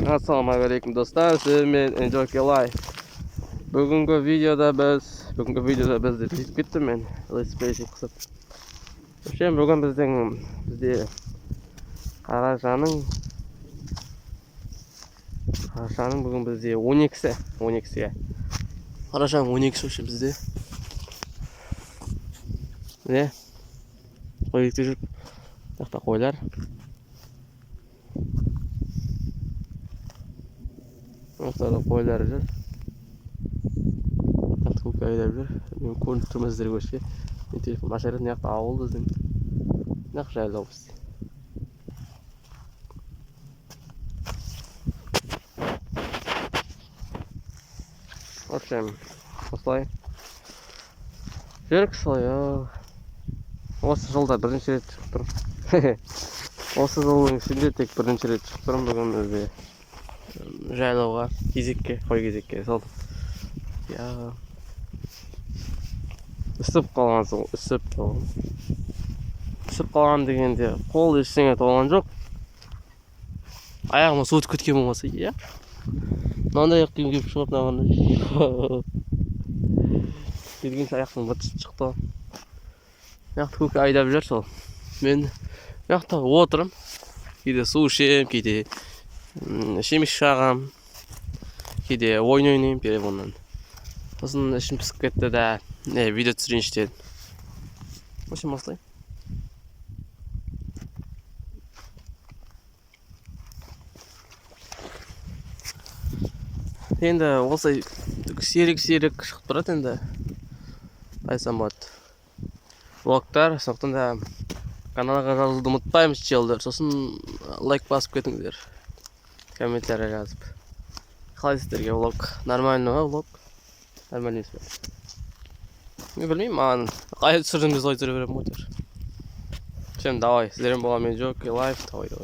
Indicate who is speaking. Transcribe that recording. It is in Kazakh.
Speaker 1: Ассалаумағалейкум, достар! Сіздермен Enjoy Life. Бүгінгі видеода біз деп жетіп кеттім мен. Let's Play қысып. Вообще, бүгін бізде қарашаның бүгін бізде 12-сі, 12-сі, иә. Қарашаның 12-сі вообще бізде. Міне, қой кезекте жүр. Мына жақта қойлар. Мына жақта да қойлар жүр. Мына жақта көке айдап жүр. Мен көрініп тұрмын сіздерге вообще. Мен телефон нашар еді, мына жақта ауыл біздің. Мына жақ жайлау бізде. В общем, осылай. Жүрік солай. Осы жылда бірінші рет шығып тұрмын. Осы жылдың ішінде тек бірінші рет шығып тұрмын бүгін бізде жайлауға, кезекке, қой кезекке сол. Я. Үсіп қалған сол, үсіп қалған. Үсіп қалған дегенде қол ештеңе толған жоқ. Аяғыма су өтіп кеткен болмаса, иә. Мынандай аяқ киім киіп шығып мынаған. Келгенше аяқтың быт шықты. Мына жақта көке айдап жүр сол. Мен мына жақта отырмын. Кейде су ішемін, кейде шемішке шағамын. Кейде ойын ойнаймын телефоннан. Сосын ішім пісіп кетті да, не видео түсірейінші дедім. В общем, осылай. Енді осылай сирек-сирек шығып тұрады енді. Айтсам болады. Влогтар, сондықтан да каналға жазылуды ұмытпаймыз, челдер. Сосын лайк басып кетіңдер. Комментарий жазып. Қалай сіздерге влог? Нормально ма влог? Нормально емес пе? Мен білмеймін, маған қалай түсірдім, солай түсіре беремін ғой әйтеуір. Всем давай, сіздермен болған мен, Джоки Лайф, давай, давай.